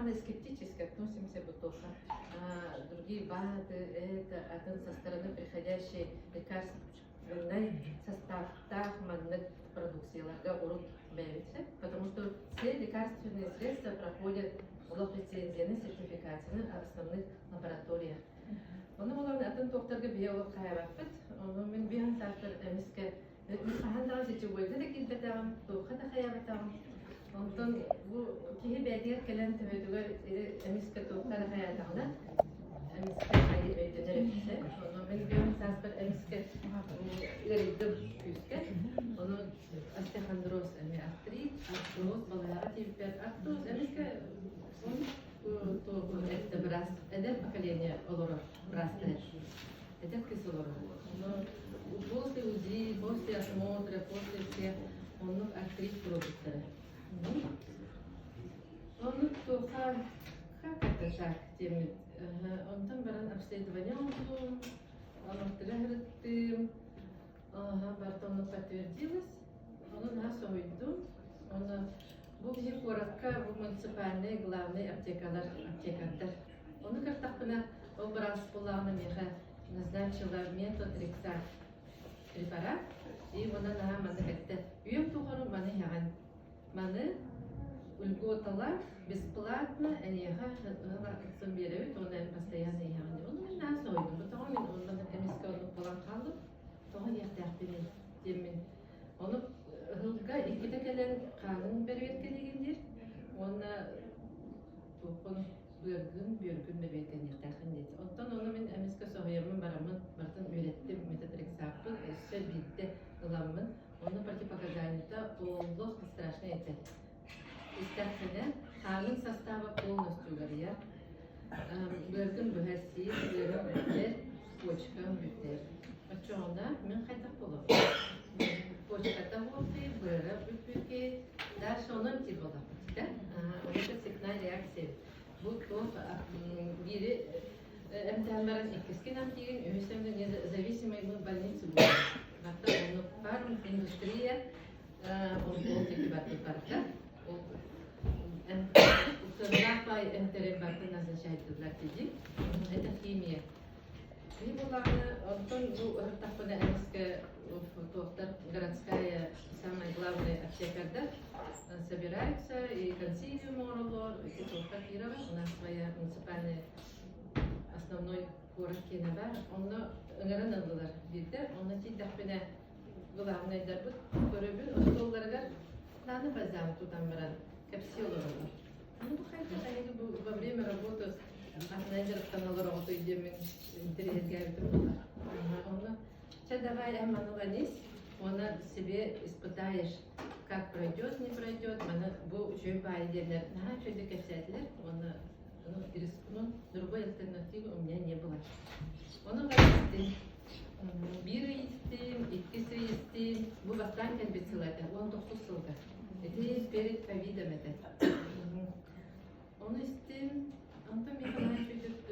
даҕаны скептически относимся бутоха. Другие БАДы, это атын со стороны приходящие лекарственный составтаах маннык продукцияларга урут бэйэбит, потому что все лекарственные средства проходят олох лицензияны, сертификацияны основных лабораториях. Ону булан атын туохтарга биһи олох хайабаппыт. Ону мин биһан саастар эмискэ мин хаһан даҕаны сетевойга да киирбэтэҕим, туохха да хайаабатаҕым. Онтон бу киһи бэйэтигэр кэлэн төбөтүгэр эмискэ туохха эрэ хайаатаҕына, эмискэ хайы өйдөнөр эбит. Ону мин биһан сааспар эмискэ ыарыйдым күүскэ. Ону остеохондроз эмиэ артрит, артроз балыһаҕа тиийбиппэр артроз эмискэ это быраас эдэр поколение олорор быраастар эдэр кыыс олорор. После УЗИ, после осмотра, после всех оннук артрит туруорбуттара. Оннук туохха как это так диэммит. Онтон баран обследование оҥордум, онохтуга сырыттым. Ага, барыта оннук подтвердилось. Ону наһаа соһуйдум. Уонна бу биһи куоракка бу муниципальный главный аптекалар, аптекардар. Ону көрдөхпүнэ, ол быраас буоллаҕына миэхэ назначила метотрексат препарат. И уонна наһаа маннык эттэ. Үйэм тухары маны иһэҕин. Маны льготалаах бесплатно эйиэхэ ыһылаахсын биэрэбит уонна эн постоянно иһэҕин. Ону мин наһаа соһуйдум. Тоҕо мин онно эмискэ оннук буолан хааллым. Тоҕо иһиэхтээхпиний диэммин. Ону ыһылга иккитэ кэлэн хаанын бэрэбиэркэлиигин диир уонна туоххун быаргын, бүөргүн бэрэбиэркэлиэхтээххин диэт. Оттон ону мин эмискэ соһуйаммын бараммын барытын үөрэттим метотрексаппын өссө биирдэ ыламмын онно противопоказаниета олох страшнай этэ. Истэххинэ хаанын састааба полностью уларыйар. Быаргын быһа сиир, быарыҥ бүтэр, почкаҥ бүтэр. Оччоҕуна мин хайдах буолуом? Почката буолтуй, быара бүппүкүй, дальше онон тиир буоллахпыт да? Это цепная реакция. Бу туох биири эмтээн баран иккискин эмтиигин, үһүс эмтэн независимый мы больницы буолар. Барта оннук фарм-индустрия ол диэки барбыт барда. Ол сыаналаах баай эмтэри барытын назначайтылар дии. Это химия. Кини буоллаҕына, онтон бу ыһыктахпына эмискэ туохтар городская самая главная аптекардар собираются и консилиум оҥороллор, ити туохха Кирова, у нас своя муниципальная основной куорат киэнэ баар. Онно ыҥыран ыллылар биирдэ. Онно тиийдэхпинэ главнайдарбыт көрөбүн остуолларыгар Светлана бальзам тутан баран кэпсии олороллор. Ну, бу хайдах эһиги бу во время работы атынан дьарыктаналар оҕото диэммин интэриэһиргээбитим буолар. Онно чэ давай эн маны ылан уонна себе испытаешь, как пройдет, не пройдет, маны бу үчүгэй баайы диэннэр наһаа үчүгэйдик кэпсээтилэр уонна ну, рискну, другой альтернативы у меня не было. Ону баран Биир ый истим, иккис ый истим. Бу бастаан кэлбит сыл этэ, 19 сылга. Ити перед ковидом этэ. Ону истим, онтон Михаил чуть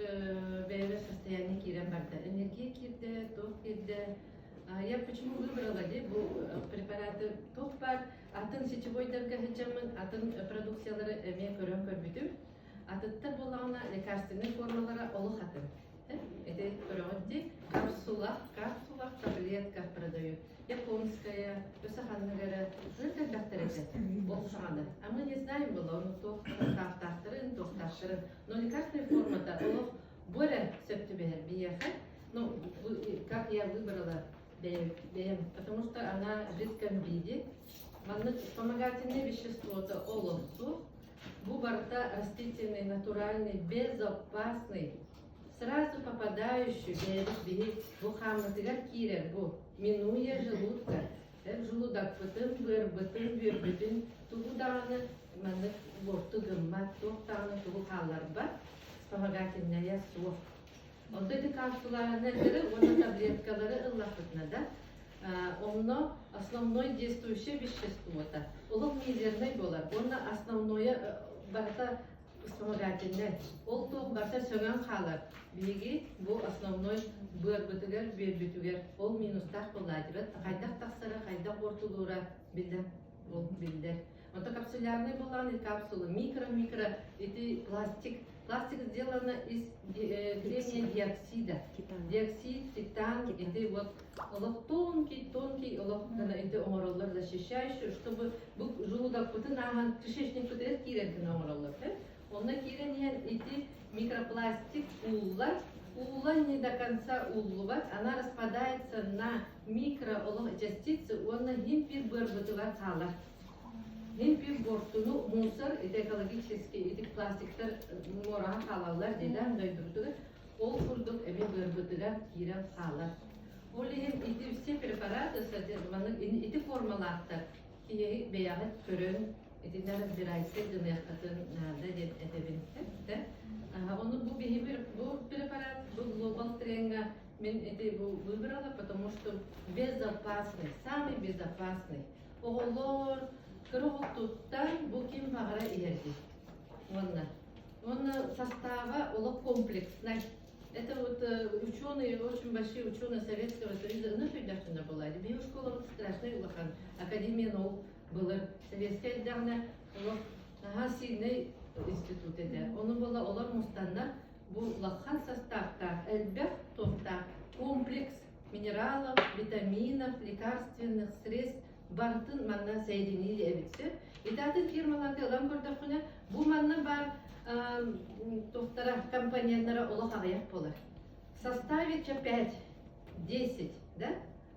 бэйэбэр состояние киирэн барда. Энергия киирдэ, туох киирдэ. Я почему выбрала ди бу препараты туох баар атын сетевойдарга сылдьаммын атын продукциялары эмиэ көрөн көрбүтүм. Атыттар буоллаҕына лекарственнай формалара олох атын. Это көрөҕүт дии, капсула, капсула в таблетках продают. Японская, өссө ханнык эрэ сыт элбэхтэр этэ. Ол саҕана. А мы не знаем было, ону туох составтаахтарын, туохтаахтарын. Но лекарственная формата олох бу эрэ сөп түбэһэр биһиэхэ. Ну, как я выбрала бэйэм, потому что она в жидком виде. Маннык вспомогательное вещество-то олох суох. Бу барыта растительный, натуральный, безопасный сразу попадающий бэйэбит биһи бу хааммытыгар киирэр бу минуя желудка желудокпытын быарбытын бүөрбүтүн тугу даҕаны маннык буорту гыммат туох даҕаны тугу хаалларбат вспомогательная суох онто ити капсуланы уонна таблеткалары ыллахпытына да онно основной действующее веществота олох мизернай буолар уонна основное барыта вспомогательнай. Ол туох барыта сөҥөн хаалар. Биһиги бу основной быарбытыгар, бүөрбүтүгэр ол минустаах буоллаатыбат. Хайдах тахсара, хайдах буортулуура биллэр, ол биллэр. Онто капсулярный буоллаҕына капсула микро-микро ити пластик. Пластик сделано из кремния диоксида. Диоксид, титан, ити вот олох тонкий, тонкий олох гына ити оҥороллор защищающий, чтобы бу желудокпытын ааһан кишечникпытыгар киирэн гына оҥороллор. Онно киирэн иһэн ити микропластик ууллар, ууллан не до конца ууллубат, она распадается на микро олох частицы уонна иһин биир быарбытыгар хаалар. Иһин биир буортуну мусор, это экологический, ити пластиктар муораҕа хаалаллар диэдэ дойдубутугар. Ол курдук эми быарбытыгар киирэн хаалар. Ол иһин ити все препараты ити формалаахтар киһи бэйэҕит көрөн итиннэ разбирайся гыныаххытын наада диэн этэбин да. Ону бу биһи бу препарат бу глобал трендҥа мин эти бу выбрала, потому что безопасный, самый безопасный. Оҕолор кыра оҕотуттан бу ким баҕара иһэрди. Уонна уонна состава олох комплекснай. Это вот ученые, очень большие ученые Советского Союза, ну, өйдөөхтүнэ буолла. Биһи школабыт страшный улахан, Академия наук былыр советскай эрдэҕинэ олох наһаа сильный институт этэ. Ону буола олор мустаннар бу улахан составтаах, элбэх туохтаах комплекс минералов, витаминов, лекарственных средств барытын манна соединили эбит. Итатын фирмаларга ылан көрдөххүнэ, бу манна баар туохтара компоненнара олох аҕыйах буолар. В составе 5, 10, да?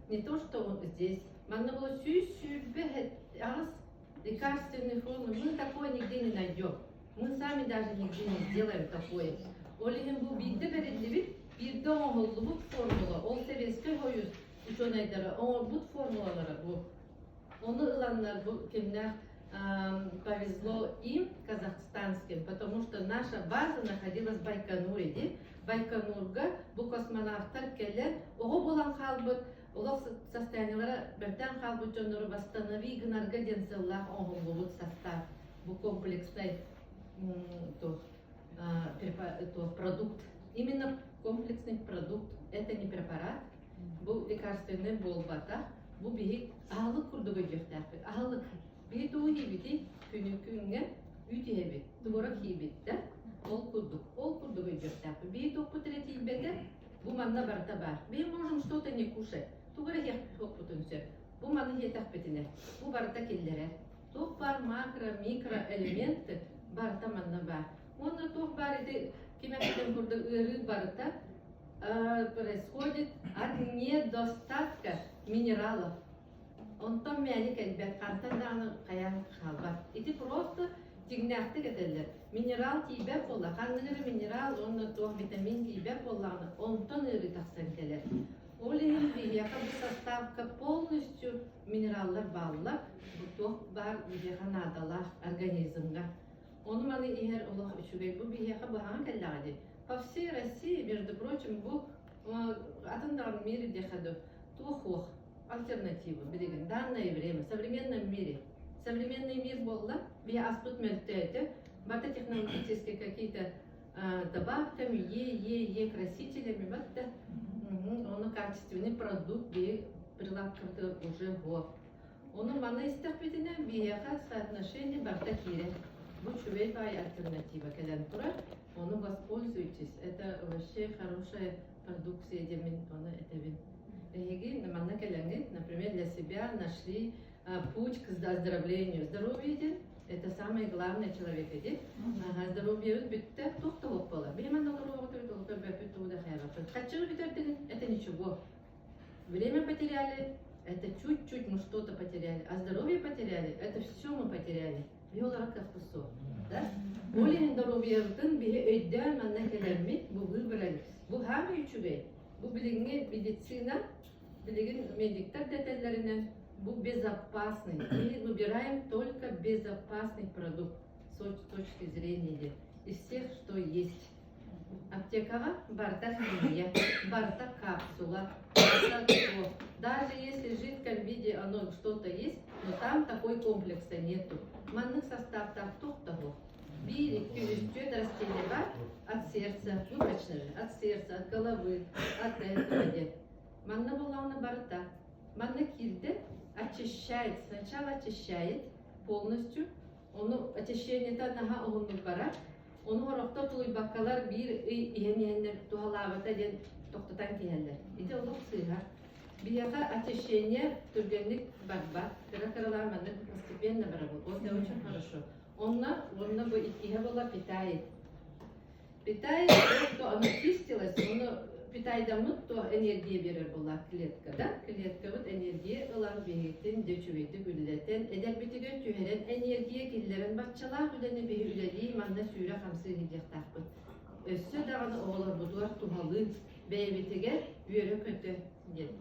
Не то, что вот здесь. Манна было 100 аҕыс лекарственный формы. Мы такое нигде не найдем. Мы сами даже нигде не сделаем такое. Ол иһин бу биирдэ бэриллибит, биирдэ оҥоһуллубут формула, ол Советский Союз учуонайдара оҥорбут формулалара бу. Ону ыланнар бу кимнээх повезло им, казахстанским, потому что наша база находилась в Байконуре, ди. Байконурга бу космонавтар кэлэн, оҕо буолан хаалбыт, олох состояниелара бэртээн хаалбыт дьоннору восстанови гынарга диэн сыаллаах оҥоһуллубут состав. Бу комплекснай туох, продукт. Именно комплексный продукт. Это не препарат, бу лекарственный буолбатах. Бу биһи аһылык курдук өйдүөхтээхпит. Аһылык. Биһи тугу иһибитий? Күнү күҥҥэ үүт иһэбит, творог иһибит да? Ол курдук. Ол курдук өйдүөхтээхпит. Биһи туохпут эрэ тиийбэтэ, бу манна барыта баар. Биһи можем что-то не кушать. Тугу эрэ иһиэхпит сөп. Бу маны иһиэтэхпитинэ, бу барыта киллэрэр. Туох баар макро, микро элементы барыта манна баар. Уонна туох баар ити ким эппитин курдук ыарыы барыта происходит от недостатка минералов. Онтон мээни кэлбэт, хантан даҕаны хайаан хаалбат. Ити просто дьиҥнээхтик этэллэр. Минерал тиийбэт буолла, ханнык эрэ минерал уонна туох витамин тиийбэт буоллаҕына, онтон ыарыы тахсан кэлэр. Ол иһин биһиэхэ бу составка полностью минераллар бааллар, бу туох баар биһиэхэ наадалаах организмҥа. Ону маны иһэр олох үчүгэй. Бу биһиэхэ быһаҕан кэллэҕэ дии. По всей России, между прочим, бу атын даҕаны мире диэхэ туох уох альтернатива билигин данное время в современном мире. Современный мир буолла, биһи аспыт мөлтөөтө, барыта технологические какие-то добавками, е, е, е красителями, батта. Ону качественный продукт биһи прилавкабытыгар уже вот. Ону маны истэхпитинэ биһиэхэ соотношение барыта киирэр. Бу үчүгэй баай альтернатива кэлэн турар. Ону воспользуйтесь. Это вообще хорошая продукция диэмин ону этэбин. Эһиги манна кэлэҥҥит, например, для себя нашли путь к оздоровлению. Здоровье диэн это самое главное человека диэн. Ага, здоровье бүттэ, туох да буолла. Били манна олоруоҕут олохтор бөппүт тугу да хайабаппыт. Хаччыгы бүтэрдигин, это ничего. Время потеряли, это чуть-чуть мы что-то потеряли, а здоровье потеряли, это все мы потеряли. Биолара кахпысо, да? Ол иһин доруобуйабытын биһи өйдөөн манна кэлэммит бу выбрали. Бу хаамай үчүгэй. Бу билиҥҥи медицина, билигин медиктэр да этэллэринэн, бу безопасный. Мы выбираем только безопасный продукт с точки зрения из всех, что есть. Аптекаҕа барыта химия, барыта капсула, барыта то. Даже если в жидком виде оно что-то есть, но там такой комплекса нету. Маннык составтаах туох да суох. Биир, икки, үс, түөрт растение бар от сердца, ну точно же, от сердца, от головы, от этого диэн. Манна буоллаҕына барыта. Манна киирдэ, очищает, сначала очищает, полностью. Ону очищениета наһаа уһуннук барар. Ону сорохтор тулуйбаккалар биир ый иһэн иһэннэр туһалаабата диэн тохтотон киһэллэр. Ити олох сыыһа. Биһиэхэ очищение түргэнник барбат. Кыра-кыралаан маннык постепенно барабыт. Вот это очень хорошо. Онно, уонна бу иккиһэ буола питает. Питает, то оно чистилось, ону питайдаммыт то энергия биэрэр буолла клетка, да? Клеткабыт энергия ылан биһигитин дьэ үчүгэйдик үлэлэтэн, эдэрбитигэр түһэрэн энергия киллэрэн баччалаах үлэни биһи үлэлии манна сүүрэ-хамсыы сылдьыахтаахпыт. Өссө даҕаны оҕолорбутугар туһалыы, бэйэбитигэр үөрэ-көтө диэн.